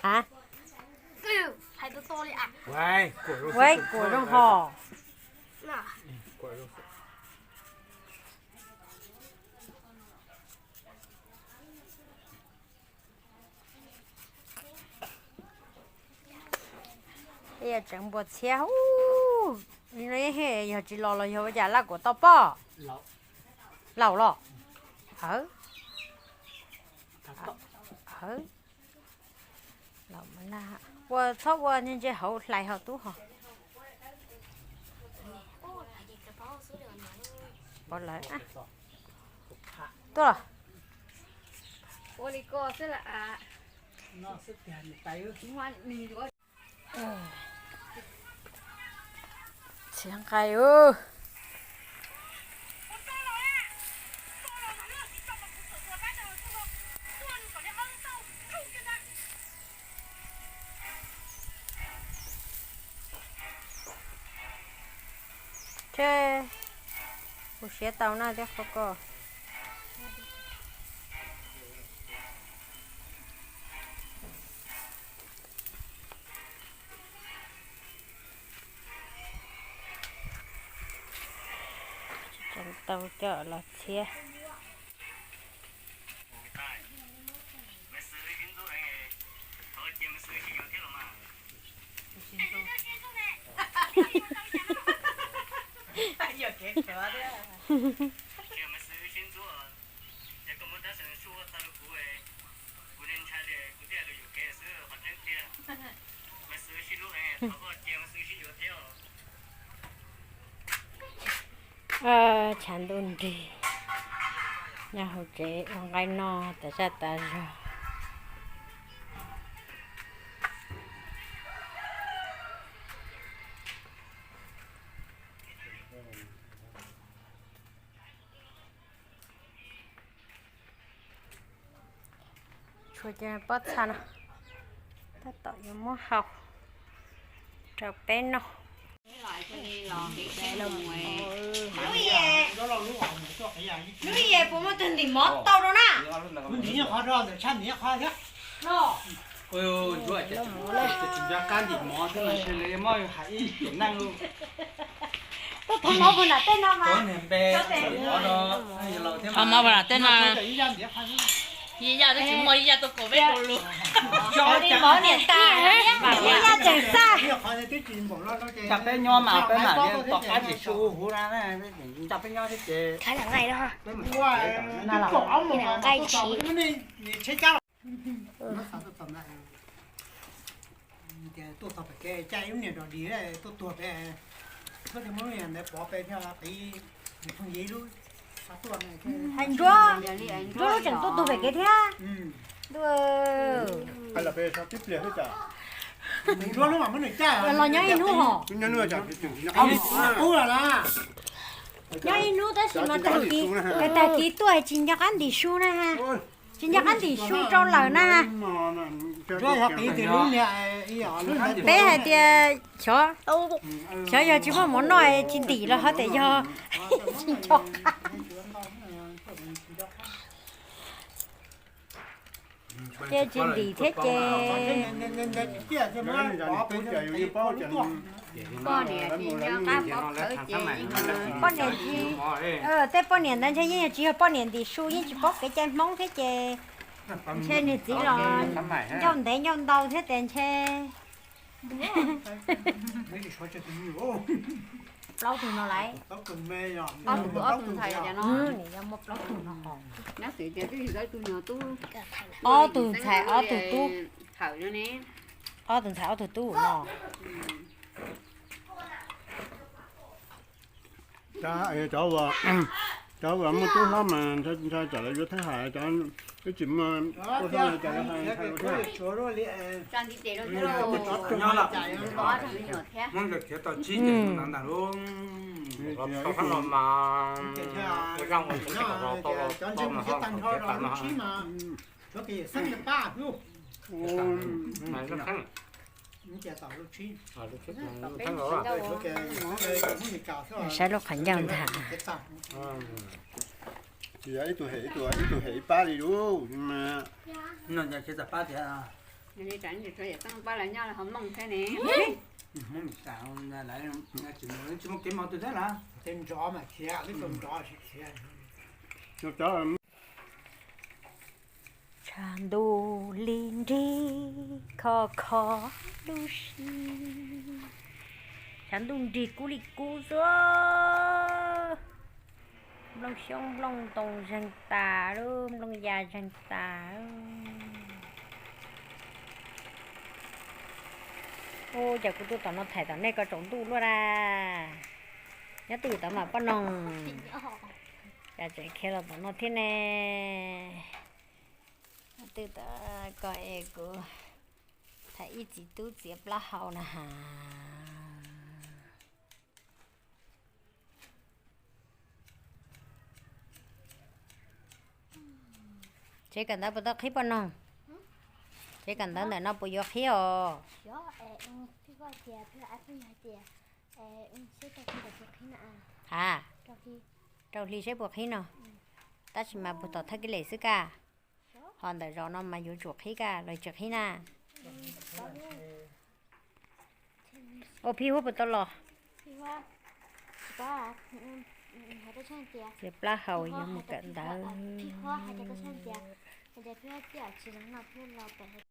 A, ua kuam zoo ho. Yog tseem npua txhiab, yog tsis los los yog ua cas laj kuam tau poj. Laus los. Aw. Ua txhob ua ntse hauv hlais ho tub ho. Pov lawv. Tuaj los. Txiav nqaij. Ces kuv siav tau na thiab qhov ko. Tseem tau coj los txhiab. Tshav ntuj nrig, nyob hauv tsev ua nqaij noj tas zaj tas zog. Tshuav cov pob txha no tab tom yuav muab hau rau peb noj. Lub ye puas muaj tug ntim mov tau rau na? Tuaj thov mov puag nram tej no mas. Thov mov puag nram tej no. Ib yaj twb tsis muaj, ib yaj tuaj kaus peb rau lus. Ib yaj tseem xaj. Peb nyob mas peb mam li tom qab tsis su huv na, peb nyob thiab ces peb mam li tom na los. Nqaij tshiv. Tuaj txog pem kev caij ib lub niag dog dig tuaj tuag pem, txhob muab lub niag ntawd pov pem thiab pem, phooj ywg lub. Hais Ntsuab, Ntsuab lub tseem tuaj tuag pem kev thiab. Ntsuab lub mas muab nws caij los nyob ib hnub hos. Qub los na. Nyob ib hnub tab sis mas tag kis, tag kis tuaj tsis nco qab ntim su na. Tsis nco qab ntim su rau lawm na. Peb hais tias xyov, xyov yog tsis muaj mov noj tsis ntim los ho tias yog tsis nco qab. Ces tsis ntim thiab ces. Poj niam tsis nco qab pov khawv ces, poj niam tsis, tej poj niam ntawd ntshe yeej tsis yog poj niam ntim su, yeej tsis paub kev cai Hmoob thiab ces ntshe niag txiv los ncauj ntev ncauj ntau thiab tias ntshe. Plaub tug no lawm. Ob tug, ob tug ntxhais no. Nws yog muaj plaub tug no. Ob tug ntxhais ob tug tub. Ob tug ntxhais ob tug tub no. Cov uas muaj tub hlob mas ntshai tsam lawv yuav theej hais, cov ib tsis muaj tub hlob cas lawv ntshai ua thiab. Muab nkawd khiav tau tsib ces ntawd ntag lub. Tau sab no mas zaj ua tau tau mas ho khiav tas no. Saib lub qhov ncauj ntag. Tsis yog ib tug hem ib tug, ib tug hem ib pab li lub. No ces khiav tas pab tiag. Li tsam tsis tshua yawm txoj pab los nyob los ho mooj thiab ne. Tsis muaj kev mus twg thiab na. Tshav ntuj li nrig kho kho lub si. Tshav ntuj nrig kub li kub xwb. Nplooj xyoob nplooj ntoos zeeg tas lub, nplooj ya zeeg tas. Ub, cas kuv tuaj tom no thaim tom nej ko tsaus ntuj luaj na. Nyob twj ywm tod mas poj noog. Cas tseem khiav los tom no thiab ne. Nyob twj ywm tod ko es kuv thaim ib txiv tub txiav plaub hau na has. Tsev kawm ntawv puas tau qhib poj noog? Tsev kawm ntawv ntawm no puas yuav qhib os? Ha, rau hli saib puas qhib no. Tab sis mas puag tom thaj kib lem xwb kaj. Ho ntawm zos no mas yuav tsum qhib kaj los tsis qhib na. Ua phij huab puas tau los? Txiav plaub hau yuav mus kawm ntawv.